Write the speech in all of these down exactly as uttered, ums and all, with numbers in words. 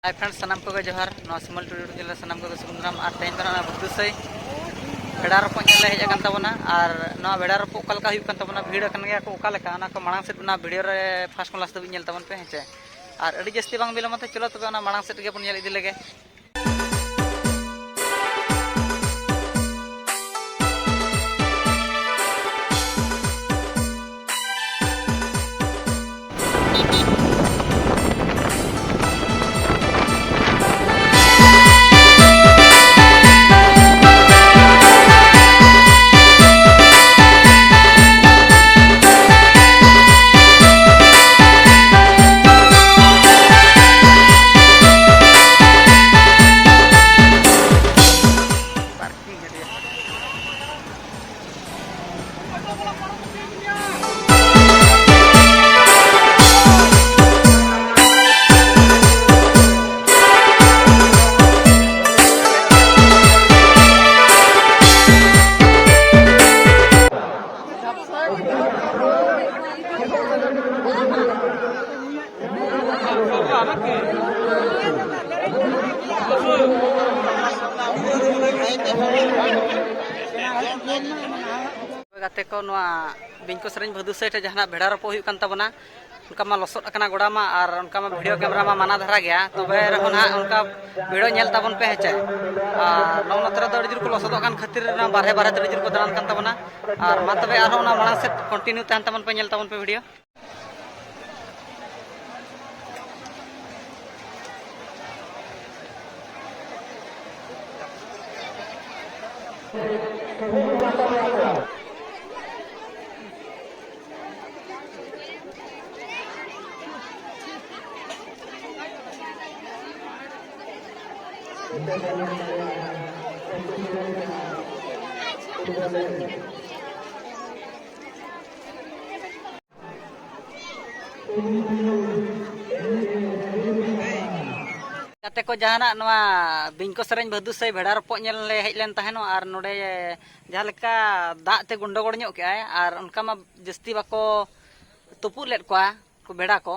Hi friends, ᱥᱟᱱᱟᱢ ᱠᱚᱜᱮ ᱡᱚᱦᱟᱨ᱾ ᱱᱚᱣᱟ ᱥᱤᱢᱚᱞ ᱴᱩᱰᱩ YouTube channel ᱨᱮ ᱥᱟᱱᱟᱢ ᱠᱚᱜᱮ ᱥᱟᱹᱜᱩᱱ ᱫᱟᱨᱟᱢ᱾ ᱟᱨ ᱛᱮᱦᱮᱧ ᱫᱚ ᱱᱟᱜ ᱚᱱᱟ ᱵᱷᱩᱛᱩ ᱥᱟᱹᱭ ᱵᱷᱮᱲᱟ ᱨᱚᱯᱚᱜ ᱧᱮᱞ ᱞᱮ ᱦᱮᱡ ᱟᱠᱟᱱ ᱛᱟᱵᱚᱱᱟ᱾ ᱟᱨ ᱱᱚᱣᱟ ᱵᱷᱮᱲᱟ ᱨᱚᱯᱚᱜ ᱚᱠᱟ ᱞᱮᱠᱟ ᱦᱩᱭᱩᱜ ᱠᱟᱱ ᱛᱟᱵᱚᱱᱟ, ᱵᱷᱤᱲ ᱟᱠᱟᱱ ᱜᱮᱭᱟ ᱠᱚ ᱚᱠᱟ ᱞᱮᱠᱟ, ᱚᱱᱟ ᱠᱚ ᱢᱟᱲᱟᱝ ᱥᱮᱫ ᱚᱱᱟ video ᱨᱮ first ᱠᱷᱚᱱ last ᱫᱷᱟᱹᱵᱤᱡ ᱧᱮᱞ ᱛᱟᱵᱚᱱ ᱯᱮ, ᱦᱮᱸ ᱪᱮ᱾ ᱟᱨ ᱟᱹᱰᱤ ᱡᱟᱹᱥᱛᱤ ᱵᱟᱝ ᱵᱤᱞᱚᱢ ᱛᱮ ᱪᱚᱞᱚ ᱛᱚᱵᱮ ᱚᱱᱟ ᱢᱟᱲᱟᱝ ᱥᱮᱫ ᱜᱮᱵᱚᱱ ᱧᱮᱞ ᱤᱫᱤ ᱞᱮᱜᱮ᱾ ᱜᱟᱛᱮ ᱠᱚ, ᱱᱚᱣᱟ ᱵᱤᱧ ᱠᱚ ᱥᱮᱨᱮᱧ ᱵᱷᱟᱹᱫᱩ ᱥᱟᱹᱭ ᱴᱷᱮᱱ ᱡᱟᱦᱟᱱᱟᱜ ᱵᱷᱮᱲᱟ ᱨᱚᱯᱚᱜ ᱦᱩᱭᱩᱜ ᱠᱟᱱ ᱛᱟᱵᱚᱱᱟ᱾ ᱚᱱᱠᱟ ᱢᱟ ᱞᱚᱥᱚᱫ ᱟᱠᱟᱱᱟ ᱜᱚᱰᱟ ᱢᱟ, ᱟᱨ ᱚᱱᱠᱟ ᱢᱟ video camera ᱢᱟ ᱢᱟᱱᱟ ᱫᱷᱟᱨᱟ ᱜᱮᱭᱟ᱾ ᱛᱚᱵᱮ ᱨᱮᱦᱚᱸ ᱱᱟᱦᱟᱜ ᱚᱱᱠᱟ video ᱧᱮᱞ ᱛᱟᱵᱚᱱ ᱯᱮ, ᱦᱮᱸ ᱪᱮ᱾ ᱟᱨ ᱱᱚᱜᱼᱚ ᱱᱚᱛᱮ ᱨᱮᱫᱚ ᱟᱹᱰᱤ ᱡᱳᱨ ᱠᱚ ᱞᱚᱥᱚᱫᱚᱜ ᱠᱟᱱ ᱠᱷᱟᱹᱛᱤᱨ ᱚᱱᱟ ᱵᱟᱨᱦᱮ ᱵᱟᱨᱦᱮ ᱛᱮ ᱟᱹᱰᱤ ᱡᱳᱨ ᱠᱚ ᱫᱟᱬᱟᱱ ᱠᱟᱱ ᱛᱟᱵᱚᱱᱟ᱾ ᱟᱨ ᱢᱟ ᱛᱚᱵᱮ ᱟᱨᱦᱚᱸ ᱚᱱᱟ ᱢᱟᱲᱟᱝ ᱥᱮᱫ continue ᱛᱟᱦᱮᱱ ᱛᱟᱵᱚᱱ ᱯᱮ, ᱧᱮᱞ ᱛᱟᱵᱚᱱ ᱯᱮ video᱾ ᱜᱟᱛᱮ ᱠᱚ, ᱡᱟᱦᱟᱱᱟᱜ ᱱᱚᱣᱟ ᱵᱤᱧ ᱠᱚ ᱥᱮᱨᱮᱧ ᱵᱷᱟᱹᱫᱩ ᱥᱟᱹᱭ ᱵᱷᱮᱲᱟ ᱨᱚᱯᱚᱜ ᱧᱮᱞ ᱞᱮ ᱦᱮᱡ ᱞᱮᱱ ᱛᱟᱦᱮᱱᱚᱜ, ᱟᱨ ᱱᱚᱰᱮ ᱡᱟᱦᱟᱸ ᱞᱮᱠᱟ ᱫᱟᱜ ᱛᱮ ᱜᱚᱱᱰᱚᱜᱳᱲ ᱧᱚᱜ ᱠᱮᱜᱼᱟᱭ, ᱟᱨ ᱚᱱᱠᱟ ᱢᱟ ᱡᱟᱹᱥᱛᱤ ᱵᱟᱠᱚ ᱛᱩᱯᱩᱫ ᱞᱮᱫ ᱠᱚᱣᱟ ᱠᱚ ᱵᱷᱮᱲᱟ ᱠᱚ᱾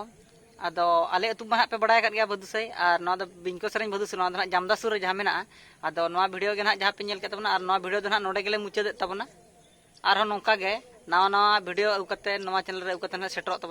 ᱟᱫᱚ ᱟᱞᱮ ᱟᱹᱛᱩ ᱢᱟ ᱦᱟᱸᱜ ᱯᱮ ᱵᱟᱲᱟᱭ ᱟᱠᱟᱫ ᱜᱮᱭᱟ ᱵᱷᱟᱹᱫᱩᱥᱟᱹᱭ, ᱟᱨ ᱱᱚᱣᱟ ᱫᱚ ᱵᱤᱧᱠᱚ ᱥᱮᱨᱮᱧ ᱵᱷᱟᱹᱫᱩᱥᱟᱹᱭ, ᱱᱚᱣᱟ ᱫᱚ ᱦᱟᱸᱜ ᱡᱟᱢᱫᱟ ᱥᱩᱨ ᱨᱮ ᱡᱟᱦᱟᱸ ᱢᱮᱱᱟᱜᱼᱟ᱾ ᱟᱫᱚ ᱱᱚᱣᱟ ᱵᱷᱤᱰᱤᱭᱳ ᱜᱮ ᱦᱟᱸᱜ ᱡᱟᱦᱟᱸ ᱯᱮ ᱧᱮᱞ ᱠᱮᱫ ᱛᱟᱵᱚᱱᱟ, ᱟᱨ ᱱᱚᱣᱟ ᱵᱷᱤᱰᱤᱭᱳ ᱫᱚ ᱦᱟᱸᱜ ᱱᱚᱰᱮ ᱜᱮᱞᱮ ᱢᱩᱪᱟᱹᱫᱮᱫ ᱛᱟᱵᱚᱱᱟ᱾ ᱟᱨᱦᱚᱸ ᱱᱚᱝᱠᱟ ᱜᱮ ᱱᱟᱣᱟ ᱱᱟᱣᱟ ᱵᱷᱤᱰᱤᱭᱳ ᱟᱹᱜᱩ ᱠᱟᱛᱮ ᱱᱚᱣᱟ ᱪᱮᱱᱮᱞ ᱨᱮ ᱟᱹᱜᱩ ᱠᱟᱛᱮ ᱦᱟᱸᱜ ᱥᱮᱴᱮᱨᱚᱜ ᱛᱟᱵᱚᱱᱟ᱾